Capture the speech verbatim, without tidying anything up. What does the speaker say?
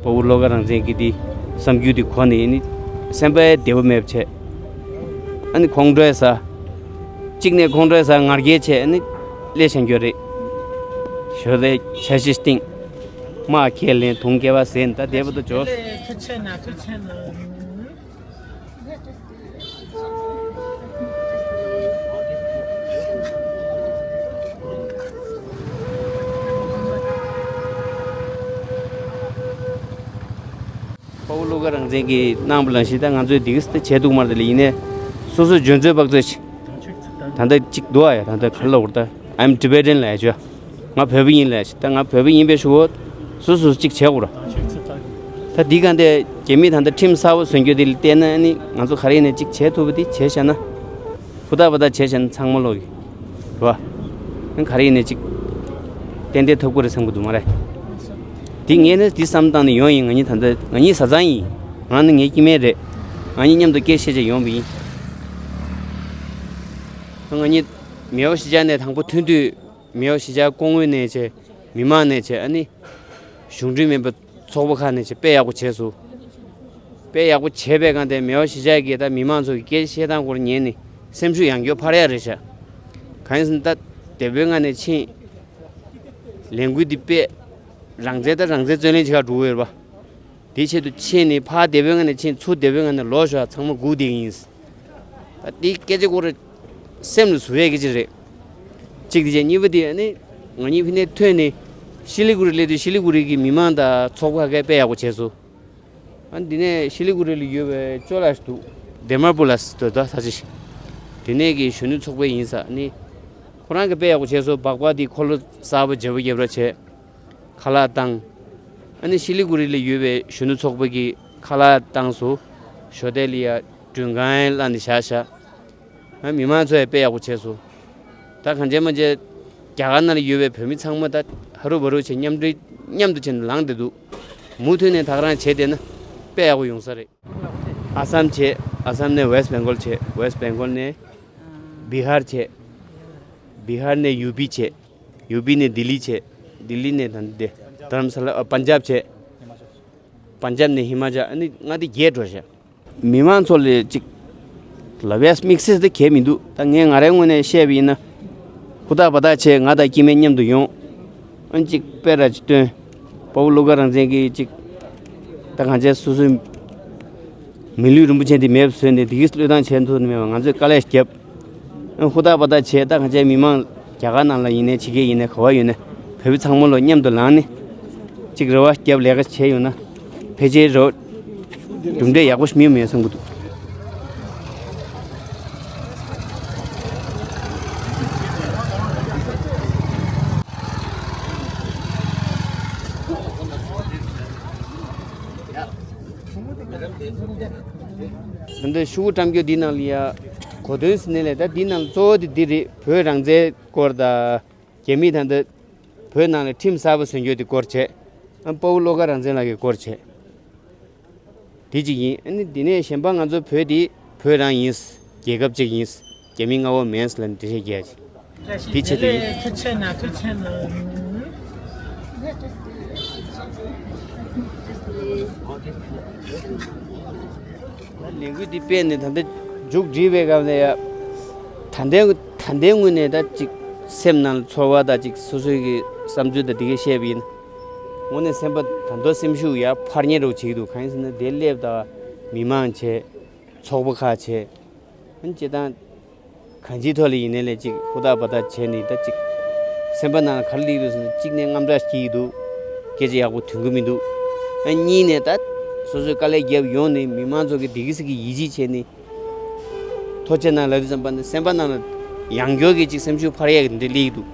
དཔའ་བོ་བློ་དགའ་རང་བཙན་གྱི་དེ་བསམ་རྒྱུ་དེ་གོ་ནས་ཨ་ནི་སེམས་པའི་བདེ་བ་མེད་པ་བྱས། ཨ་ནི་ཁོང་ཁྲོའི་ས། གཅིག་ནས་ཁོང་ཁྲོའི་ས་ང་རྒྱལ་བྱས་ཨ་ནི་ལས་བྱ་འགྱོ་རེད། ཞོ་ལས་ཆ་ཤས་སྟེང་། དམག་ཁས་ལེན་དུང་སྐེད་པ་ཟེར་ད་བསྡད་པ་དུ་འཇོག་དཔའ་བོ་བློ་དགའ་རང་བཙན་གྱིས་གནང་བ་ལ་ཞིག་ད་ང་ཚོས་འདི་གིས་ད་བྱས་འདུག་མ་རེད་ལ་ཡིན་ནའི། སོ་སོ་འཇོན་ཚོད་དཔག་ཚོད་ཅིག་ད་ལྟ་གཅིག་འདུག་ཨ་ཡ་ད་ལྟ་ག་ལ་འུར་ད། I'm Tibetan ལ་ཡ་ཅོ། ང་བོད་པ་ཡིན་ལ་ཡ་ཞིག་ད་ང་བོད་པ་ཡིན་པའི་ཞུ་བོ། སོ་སོ་གཅིག་བྱས་འུར། ད་འདི་ག་འདི་རྒྱ་མི་ད་ལྟ་ཁྲིམས་གསར་པ་བཟོ་རྒྱུ་དེ་ལ་བལྟས་ན་ཨ་ནི་ང་ཚོ་ག་རེ་ཡིན་ནའི་གཅིག་བྱས་ཐུབ་པ་དེ་བྱས་བཞག་ན། ཧུར་ཐག་པ་ཐག་བྱས་བྱས་ན་ཚང་མ་ལོག་གི། རེད་བ། ཨ་ག་རེ་ཡིན་ནའི་གཅིག་ཏན་ཏན་ཐོབ་ཀྱི་རེད་བསམ་གྱི་འདུག་མ་རེད། འདི་ངས་ནི་འདི་བསམ་བཏང་ནས་ཡོང་ཡིན། ང་གཉིས་ད་ལྟ་ང་གཉིས་བཟའ་ཚང་ཡིན། ང་ནི་ངའི་སྐྱེ་དམན་རེད། ང་གཉིས་མཉམ་དུ་སྐད་བཤད་བྱས་ཡོང་བ་ཡིན། ང་གཉིས་མེའོ་གཞིས་ཆགས་ནས་དང་པོ་ཐོན་དུས། མེའོ་གཞིས་ཆགས་སྐུ་ངོ་ནས་བྱས། མི་མང་ནས་བྱས་ཨ་ནི། གཞུང་འབྲེལ་མིན་པ་ཚོགས་པ་ཁག་ནས་བྱས་དཔེ་ཡག་པོ་བྱས་སོང་། དཔེ་ཡག་པོ་བྱས་པའི་སྒང་དེ་མེའོ་གཞིས་ཆགས་ཀྱི་ད་མི་མང་ཚོ་གི་སྐད་ཆ་བཤད་སྟངས་སྐོར་ཉན་ནས་སེམས་ཤུགས་ཡང་བསྐྱར་འཕར་ཡག་རེད་ཤག་གང་ཡིན་ཟེར་ན་ད་དེ་བོའི་སྒང་ནས་ཕྱིན། ལས་འགུལ་འདི་དཔེ། རང་བཙན་ད་རང་བཙན་རྩོད་ལེན་བྱེད་ག་འགྲོ་གི་ཡོད་རེད་པ། དེའི་ཆེད་དུ་ཕྱིན་ནས་ཕར་དེ་བོའི་སྒང་ནས་ཕྱིན་ཚུར་དེ་བོའི་སྒང་ནས་ལོག་ཤོག་ཚང་མ་སྒུག་བསྡད་ཀྱི་ཡིན། ད་དེའི་སྐད་ཆ་སྐོར་སེམས་ལ་ཟུག་ཡས་སྐད་ཆ་རེད། གཅིག་དེ་བྱས་གཉིས་པ་དེ་ནི་ང་གཉིས་ཕ་ནས་ཐོན་ནས་ཤི་ལི་གུ་རི་སླེབས་དུས་ཤི་ལི་གུ་རི་གི་མི་མང་དང་ཚོགས་པ་ཁག་དཔེ་ཡག་པོ་བྱས་སོང་། ཨ་འདི་ནས་ཤི་ལི་གུ་རི་ལ་ཡོད་པའི་ཅོ་ལགས་ཤིག་འདུག་དེ་མར་པུ་ལ་སི་དོ་ད་ས་ཆ་ཞིག་དེ་ནས་ཀྱི་གཞོན་ནུ་ཚོགས་པའི་ཡིན་ས་ནི། ཁོ་རང་གི་དཔེ་ཡག་པོ་བྱས་སོང་། སྦག་སྦག་དེ་འཁོར་ལོ་གསར་པ་བརྗེ་པོ་རྒྱབ་ར་བྱས། ཁ་ལག་བཏང་། ཨ་ནི་ཤི་ལི་གུ་རི་ལ་ཡོད་པའི་གཞོན་ནུ་ཚོགས་པ་གིས་ཁ་ལག་བཏང་སོང་། ཞོ་ཏལ་ལི་ཡ་མགྲོན་ཁང་བླངས་ནས་བཞག་བཞག་ཨ་མི་མང་ཚོ་ཡང་དཔེ་ཡག་པོ་བྱས་སོང་། ད་གང་བྱས་མ་བྱས། རྒྱ་གར་ནང་ལ་ཡོད་པའི་བོད་མི་ཚང་མ་ད་ཧ་རུ་བ་རུ་བྱས་མཉམ་འབྲེལ་མཉམ་དུ་བྱས་ནས་ལངས་བསྡད་འདུག་མུ་མཐུད་ནས་ད་ག་རང་བྱས་བསྡད་ན་དཔེ་ཡག་པོ་ཡོང་ས་རེད། ཨ་སམ་བྱས། ཨ་སམ་ནས་ཝེསྟ་བེང་གོལ་བྱས། ཝེསྟ་བེང་གོལ་ནས་བི་ཧར་བྱས། བི་ཧར་ནས་ཡུ་པི་བྱས། ཡུ་པི་ནས་ལྡི་ལི་བྱས། ལྡི་ལི་ནས་ད་འདི་དྷ་རམ་ས་ལ་ཨ་པན་ཇབ་བྱས། པན་ཇབ་ནས་ཧི་མ་ཅལ། ཨ་ནི་ལྔ་སྡེ་བརྒྱད་འགྲོ་བཞག་མི་མང་ཚོ་ལ་ཅིག་ལབ་ཡས་དམིགས་བསལ་དེ་གས་མི་འདུག་ད་ངས་ང་རའི་ངོས་ནས་བཤད་པ་ཡིན་ན། ཧུར་ཐག་བ་ཐག་བྱས་ང་དང་སྐྱེ་དམན་མཉམ་དུ་ཡོང་། ཨ་ནི་ཅིག་དཔེ་ར་ཅིག་སྟོན། དཔའ་བོ་བློ་དགའ་རང་བཙན་གྱིས་ཅིག་ད་གང་བྱས་སོ་སོའི་མི་ལུས་རིན་པོ་ཆེ་འདི་མེད་པ་བཟོས་ནས་འདི་གིས་བློས་བཏང་བྱས་ཐུབ་ནི་མེད་པ་ང་ཚོས་དཀའ་ལས་བརྒྱབ། ཨ་ཧུར་ཐག་བ་ཐག་བྱས་ད་གང་བྱས་མི་མང་རྒྱ་གར་ནང་ལ་ཡིན་ནའི་ཕྱི་རྒྱལ་ཡིན་ནའི་ག་བ་ཡོད་ནའི་བོད་པ་ཚང་མ་ལོ་མཉམ་དུ་ལངས་ནས་ཅིག་རེ་བ་བརྒྱབ་ལས་ཀ་བྱས་ཡོང་ན་ཕལ་ཆེར་རེ་བ་གྲུབ་འབྲས་ཡག་པོ་ཞིག་མི་ཡོང་མེད་བསམ་གྱི་འདུག་ད་ལྟ་ཤོག་བུ་བཀྲམ་རྒྱུ་འདི་ནང་ལ་ཡ་གོ་དོན་ཟེར་ནའི་ལས་ད་འདི་ནང་ལ་གཙོ་བོ་དེ་འདི་རེད། བོད་རང་བཙན་སྐོར་དང་། རྒྱ་མིས་ད་ལྟ་བོད་ནང་ལ་ཁྲིམས་གསར་པ་བཟོ་རྒྱུ་དེ་སྐོར་བྱས། ཨ་དཔའ་བོ་བློ་དགའ་རང་བཙན་ལགས་ཀྱིས་སྐོར་བྱས། དེ་གཅིག་ཡིན། ཨ་ནི་འདི་ནས་གཞན་པ་ང་ཚོ་བོད་འདི་བོད་རང་ཡིན། རྒྱལ་ཁབ་ཅིག་ཡིན། རྒྱ་མི་མངའ་འོག་མིན་ལབ་ནས་འགྲེལ་བཤད་རྒྱག་ཅིག་དེ་ཆེད་དུ་ཡིན། ཐུགས་ཆེ་གནང་། ཐུགས་ཆེ་གནང་། ལས་འགུལ་འདི་སྤེལ་ནས་ད་ལྟ་མཇུག་བསྒྲིལ་བའི་སྒང་ལ་ཡ། ད་ལྟའི་ད་ལྟའི་ངོས་ནས་ད་ཅིག་སེམས་ནང་ལ་ཚོར་བ་དང་ཅིག་སོ་སོའི་གི་བསམ་ཚུལ་དང་འདི་གས་བཤད་པ་ཡིན། དངོས་གནས་སེམས་པ་ད་དུང་སེམས་ཤུགས་ཡར་འཕར་མཁན་རུ་བྱེད་ཀྱི་འདུག་གང་ཡིན་ཟེར་ན་དེ་སླེབས་དང་མི་མང་བྱས། ཚོགས་པ་ཁག་བྱས། ཨ་ནི་སྤྱིར་བཏང་། གང་ཅིའི་ཐོག་ལ་ཡིན་ནའི་ལས་ཅིག་ཧུར་ཐག་འབད་ཐག་བྱས་ནས་ད་ཅིག་སེམས་པ་ནང་ལ་ག་རེ་སླེབས་འདུག་ཟེར་ན་གཅིག་ནས་དངངས་སྐྲག་སྐྱེ་གི་འདུག་སྐད་ཆ་ཡག་པོ་ཐོན་གི་མི་འདུག་ཨ་གཉིས་ནས་ད་སོ་སོས་དཀའ་ལས་བརྒྱབ་ཡོང་ནས་མི་མང་ཚོ་གི་བདེ་སྐྱིད་ཀྱི་ཡིད་ཆེས་བྱས་ནས་ཐུགས་ཆེ་གནང་ལབ་དུས་ཙམ་པ་ནས་སེམས་པ་ནང་ལ་ཡང་བསྐྱར་གྱི་ཅིག་སེམས་ཤུགས་འཕར་ཡག་གི་འདི་སླེབས་ཀྱི་འདུག